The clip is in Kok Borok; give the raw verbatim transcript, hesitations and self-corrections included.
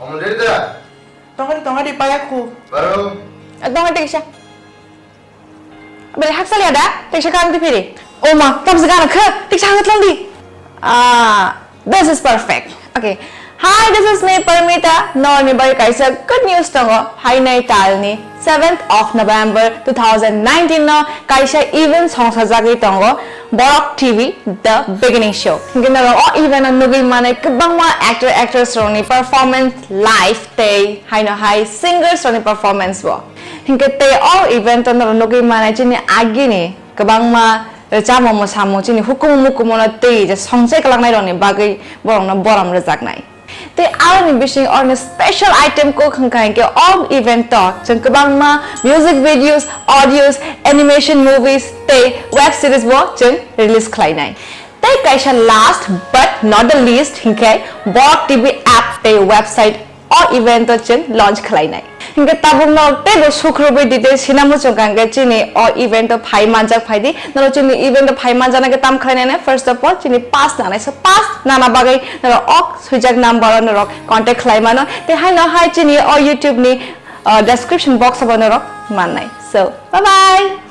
Omo diri da? Tongari, tongari, paya khu. Baro. Eh, tongari, tiksa. Bele, haksa liya da? Tiksa kam di phiri. Oma, tam se gana kha, tiksa hangat lang di. Ah, this is perfect. Okay. Hi, this is me, Parmita. Norni bai kaisa good news tongo. Hainai talni seventh of November two thousand nineteen no kaisa event songsajagwi tongo. Borok T V, The Beginning Show. Hinkhe norok o event o nugwi manai kwbangma actor actress rokni performance live tei haino hai singers rokni performance bo. Hinkhe tei o event o norok nugwi manai chini agini kwbangma rwchapmung mwsamung chini hukumu mukumu no twi je songchai kwlangnai rokni bagwi borokno borom rwjaknai. Tei aroni bising oroni special item kok hwnkha hinkhe o event o chwng kwbangma music videos, audios, animation movies tei web series bo chwng release khlainai. Tei kaisa last but not the least hinkhe Borok T V app tei website o event o chwng launch khlainai. Hinkhe tabuk norok teibo sukrubwi details sina muchungkha hinkhe chini o event o phai manjak phaidi. Norok chini event o phai manjaknai khe tam khlainai, first of all chini pass nanai. So pass nana bagwi norok o swijak number o norok contact khlai mano. Tei haino hai chini o YouTube ni, uh, description box o bo norok mannai. So bye bye.